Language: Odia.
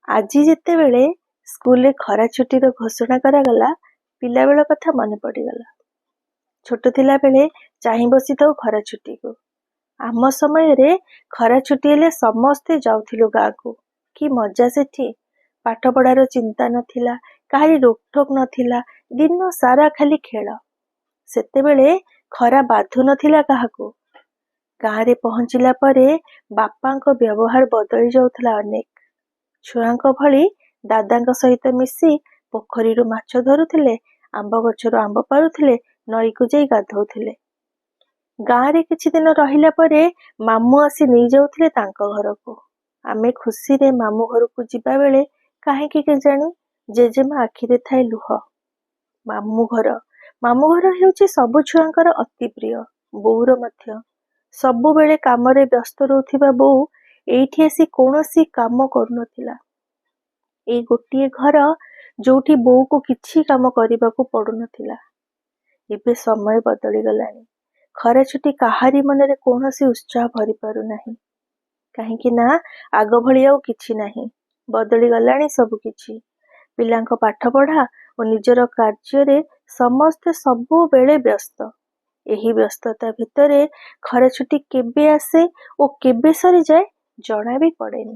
ଆଜି ଯେତେବେଳେ ସ୍କୁଲରେ ଖରା ଛୁଟିର ଘୋଷଣା କରାଗଲା, ପିଲାବେଳ କଥା ମନେ ପଡ଼ିଗଲା। ଛୋଟ ଥିଲାବେଳେ ଚାହିଁ ବସିଥାଉ ଖରା ଛୁଟିକୁ। ଆମ ସମୟରେ ଖରା ଛୁଟି ହେଲେ ସମସ୍ତେ ଯାଉଥିଲୁ ଗାଁକୁ। କି ମଜା ସେଠି! ପାଠପଢ଼ାର ଚିନ୍ତା ନଥିଲା, କାହାରି ରୋକଠୋକ ନଥିଲା, ଦିନ ସାରା ଖାଲି ଖେଳ। ସେତେବେଳେ ଖରା ବାଧୁ ନଥିଲା କାହାକୁ। ଗାଁରେ ପହଞ୍ଚିଲା ପରେ ବାପାଙ୍କ ବ୍ୟବହାର ବଦଳି ଯାଉଥିଲା ଅନେକ। ଛୁଆଙ୍କ ଭଳି ଦାଦାଙ୍କ ସହିତ ମିଶି ପୋଖରୀରୁ ମାଛ ଧରୁଥିଲେ, ଆମ୍ବ ଗଛରୁ ଆମ୍ବ ପାରୁଥିଲେ, ନଈକୁ ଯାଇ ଗାଧୋଉଥିଲେ। ଗାଁରେ କିଛି ଦିନ ରହିଲା ପରେ ମାମୁଁ ଆସି ନେଇଯାଉଥିଲେ ତାଙ୍କ ଘରକୁ। ଆମେ ଖୁସିରେ ମାମୁଁ ଘରକୁ ଯିବାବେଳେ କାହିଁକି କେଜାଣି ଜେଜେମା ଆଖିରେ ଥାଏ ଲୁହ। ମାମୁଁ ଘର, ମାମୁଁ ଘର ହେଉଛି ସବୁ ଛୁଆଙ୍କର ଅତି ପ୍ରିୟ, ବୋଉର ମଧ୍ୟ। ସବୁବେଳେ କାମରେ ବ୍ୟସ୍ତ ରହୁଥିବା ବୋଉ ଏଇଠି ଆସି କୌଣସି କାମ କରୁନଥିଲା। ଏଇ ଗୋଟିଏ ଘର, ଯୋଉଠି ବୋଉକୁ କିଛି କାମ କରିବାକୁ ପଡୁନଥିଲା। ଏବେ ସମୟ ବଦଳିଗଲାଣି। ଖରା ଛୁଟି କାହାରି ମନରେ କୌଣସି ଉତ୍ସାହ ଭରି ପାରୁନାହିଁ। କାହିଁକି ନା ଆଗ ଭଳି ଆଉ କିଛି ନାହିଁ। ବଦଳିଗଲାଣି ସବୁ କିଛି। ପିଲାଙ୍କ ପାଠପଢ଼ା ଓ ନିଜର କାର୍ଯ୍ୟରେ ସମସ୍ତେ ସବୁବେଳେ ବ୍ୟସ୍ତ। ଏହି ବ୍ୟସ୍ତତା ଭିତରେ ଖରା ଛୁଟି କେବେ ଆସେ ଓ କେବେ ସରିଯାଏ, ଜଣା ବି ପଡ଼େନି।